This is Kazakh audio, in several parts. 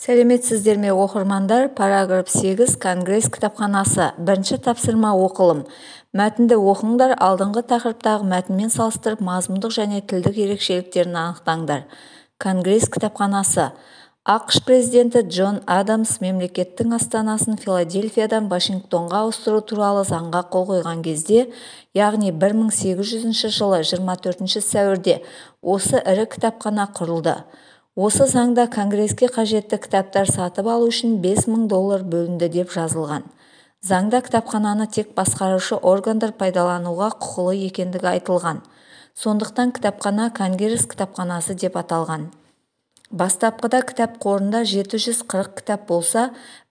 Сәлеметсіздер ме, оқырмандар! Параграф 8. Конгресс кітапханасы. Бірінші тапсырма. Оқылым. Мәтінді оқыңдар, алдыңғы тақырыптағы мәтінмен салыстырып, мазмұндық және тілдік ерекшеліктерін анықтаңдар. Конгресс кітапханасы. АҚШ президенті Джон Адамс мемлекеттің астанасын Филадельфиядан Вашингтонға ауыстыру туралы заңға қол қойған кезде, яғни 1800 жылы 24 сәуірде осы ірі кітапхана құрылды. Осы заңда Конгреске қажетті кітаптар сатып алу үшін 5000 доллар бөлінді деп жазылған. Заңда кітапхананы тек басқарушы органдар пайдалануға құқылы екендігі айтылған. Сондықтан кітапхана Конгресс кітапханасы деп аталған. Бастапқыда кітап қорында 740 кітап болса,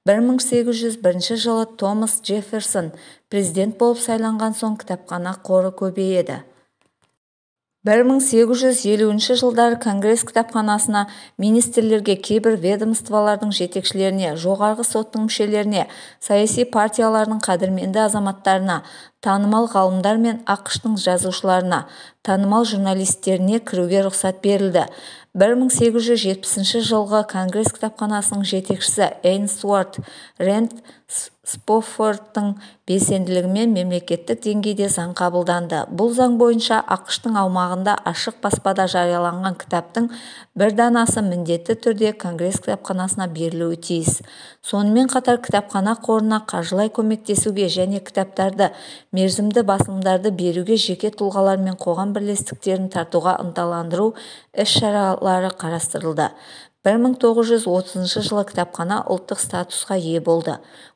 1801 жылы Томас Джефферсон президент болып сайланған соң кітапхана қоры көбейеді. 1850 жылдары Конгресс кітапханасына министрлерге, кейбір ведомстволардың жетекшілеріне, жоғарғы соттың мүшелеріне, саяси партиялардың қадірменді азаматтарына, танымал ғалымдар мен АҚШ-тың жазушыларына, танымал журналистеріне кіруге рұқсат берілді. 1870 жылғы Конгресс кітапханасының жетекшісі Эйнсуорт Рэнд Споффордтың белсенділігімен мемлекеттік деңгейде заң қабылданды. Бұл заң бойынша АҚШ-тың аумағында ашық баспада жарияланған кітаптың бір данасы міндетті түрде Конгресс кітапханасына берілуі тиіс. Сонымен қатар кітапхана қорына қаржылай көмектесуге және кітаптарды, мерзімді басылымдарды беруге жеке тұлғалар мен қоғам бірлестіктерін тартуға ынталандыру іс-шаралары қарастырылды. 1930 жылы кітапхана ұлттық статусқа ие болды.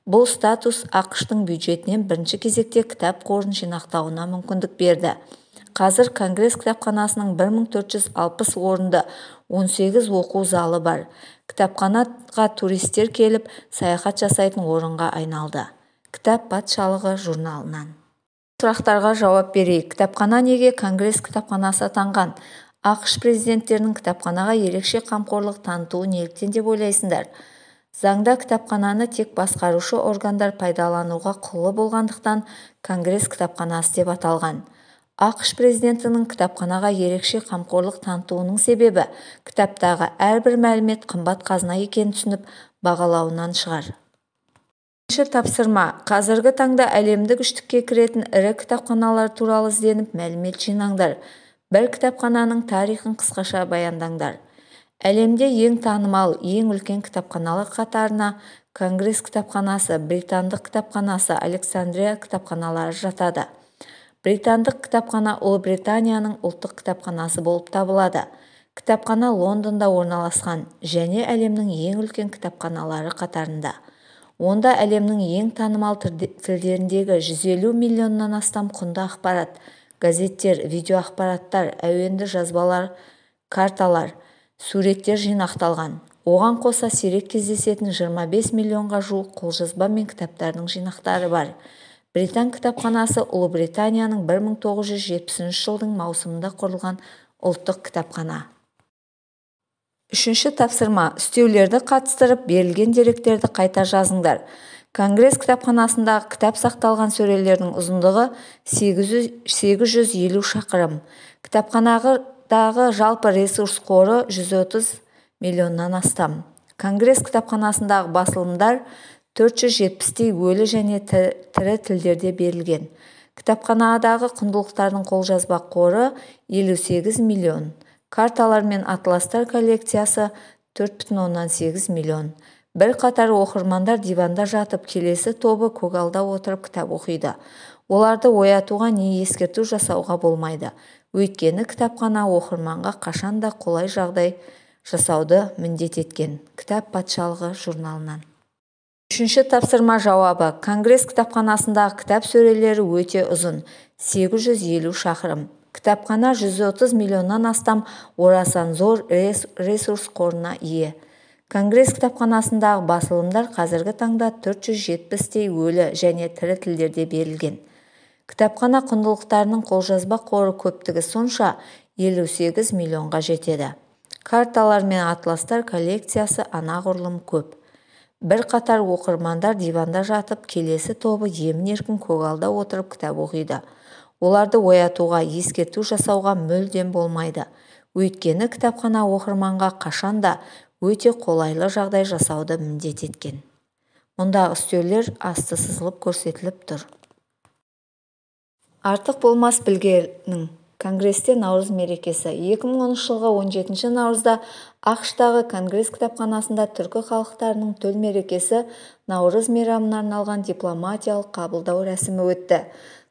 Бұл статус АҚШ-тың бюджетінен бірінші кезекте кітап қорын жинақтауына мүмкіндік берді. Қазір Конгресс кітапханасының 1460 орынды 18 оқу залы бар. Кітапханаға туристер келіп, саяхат жасайтын орынға айналды. Кітап патшалығы журналынан. Сұрақтарға жауап берейік. Кітапхана неге Конгресс кітапханасы атанған? АҚШ президенттерінің кітапханаға ерекше қамқорлық танытуы неліктен деп ойлайсыңдар? Заңда кітапхананы тек басқарушы органдар пайдалануға құқылы болғандықтан Конгресс кітапханасы деп аталған. АҚШ президентінің кітапханаға ерекше қамқорлық танытуының себебі кітаптағы әрбір мәлімет қымбат қазына екенін түсініп, бағалауынан шығар. Бірінші тапсырма. Қазіргі таңда әлемдік үштікке кіретін ірі кітапханалар туралы ізденіп мәлімет жинаңдар. Бір кітапхананың тарихын қысқаша баяндаңдар. Әлемде ең танымал, ең үлкен кітапханалар қатарына Конгресс кітапханасы, Британдық кітапханасы, Александрия кітапханалары жатады. Британдық кітапхана Ұлыбританияның ұлттық кітапханасы болып табылады. Кітапхана Лондонда орналасқан және әлемнің ең үлкен кітапханалары қатарында. Онда әлемнің ең танымал тілдеріндегі 150 миллионнан астам құнды ақпарат, газеттер, видеоақпараттар, әуенді жазбалар, карталар, суреттер жинақталған. Оған қоса сирек кездесетін 25 миллионға жуық қолжазба мен кітаптардың жинақтары бар. Британ кітапханасы Ұлыбританияның 1970 жылдың маусымында құрылған ұлттық кітапхана. Үшінші тапсырма. Үстеулерді қатыстырып, берілген деректерді қайта жазыңдар. Конгресс кітапханасындағы кітап сақталған сөрелердің ұзындығы 850 шақырым. Кітапханадағы жалпы ресурс қоры 130 миллионнан астам. Конгресс кітапханасындағы басылымдар 470-тей өлі және тірі тілдерде берілген. Кітапханадағы құндылықтардың қолжазба қоры 58 миллион. Карталар мен атластар коллекциясы 4,8 миллион. Бірқатар оқырмандар диванда жатып, келесі тобы көгалда отырып кітап оқиды. Оларды оятуға не ескерту жасауға болмайды. Өйткені кітапхана оқырманға қашанда қолай жағдай жасауды міндет еткен. Кітап патшалығы журналынан. Үшінші тапсырма жауабы. Конгресс кітапханасындағы кітап сөрелері өте ұзын, 850 шақырым. Кітапхана 130 миллионнан астам орасан зор ресурс қорына ие. Конгресс кітапханасындағы басылымдар қазіргі таңда 470-тей өлі және тірі тілдерде берілген. Кітапхана құндылықтарының қолжазба қоры көптігі сонша 58 миллионға жетеді. Карталар мен атластар коллекциясы анағұрлым көп. Бірқатар оқырмандар диванда жатып, келесі тобы емін-еркін көгалда отырып кітап оқиды. Оларды оятуға, ескерту жасауға мүлдем болмайды. Өйткені кітапхана оқырманға қашанда өте қолайлы жағдай жасауды міндет еткен. Мұндағы үстелдер асты сызылып көрсетіліп тұр. Артық болмас білгенің. Конгресте Наурыз мерекесі. 2010 жылғы 17 наурызда АҚШ-тағы Конгресс кітапханасында түркі халықтарының төл мерекесі Наурыз мейрамына арналған дипломатиялық қабылдау рәсімі өтті.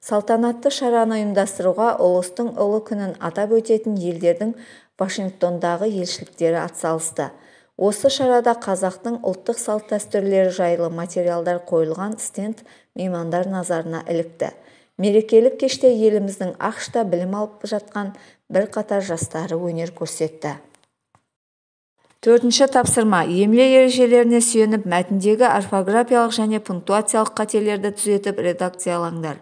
Салтанатты шараны ұйымдастыруға ұлыстың ұлы күнін атап өтетін елдердің Вашингтондағы елшіліктері атсалысты. Осы шарада қазақтың ұлттық салт-дәстүрлері жайлы материалдар қойылған стенд меймандар назарына ілікті. Мерекелік кеште еліміздің АҚШ-та білім алып жатқан бірқатар жастары өнер көрсетті. Төртінші тапсырма. Емле ережелеріне сүйеніп, мәтіндегі орфографиялық және пунктуациялық қателерді түзетіп редакциялаңдар.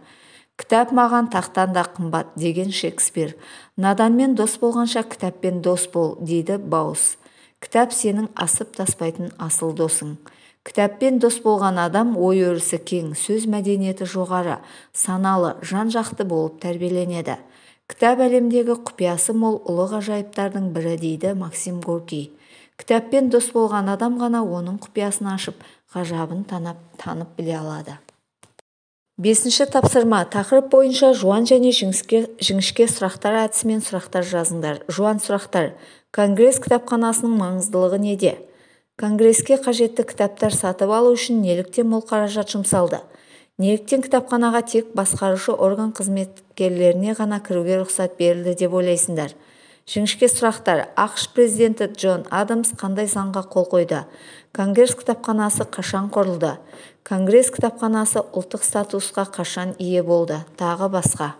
Кітап маған тақтан да қымбат, деген Шекспир. Наданмен дос болғанша кітаппен дос бол, дейді Баус. Кітап сенің асып таспайтын асыл досың. Кітаппен дос болған адам ой-өрісі кең, сөз мәдениеті жоғары, саналы, жан-жақты болып тәрбиеленеді. Кітап әлемдегі құпиясы мол ұлы ғажайыптардың бірі, дейді Максим Горький. Кітаппен дос болған адам ғана оның құпиясын ашып, ғажабын танып біле алады. Бесінші тапсырма. Тақырып бойынша жуан және жіңішке сұрақтар әдісімен сұрақтар жазыңдар. Жуан сұрақтар. Конгресс кітапханасының маңыздылығы неде? Конгресске қажетті кітаптар сатып алу үшін неліктен мол қаражат жұмсалды? Неліктен кітапханаға тек басқарушы орган қызметкерлеріне ғана кіруге рұқсат берілді деп ойлайсыңдар? Жіңішке сұрақтар. АҚШ президенті Джон Адамс қандай заңға қол қойды? Конгресс кітапханасы қашан құрылды? Конгресс кітапханасы ұлттық статусқа қашан ие болды? Тағы басқа.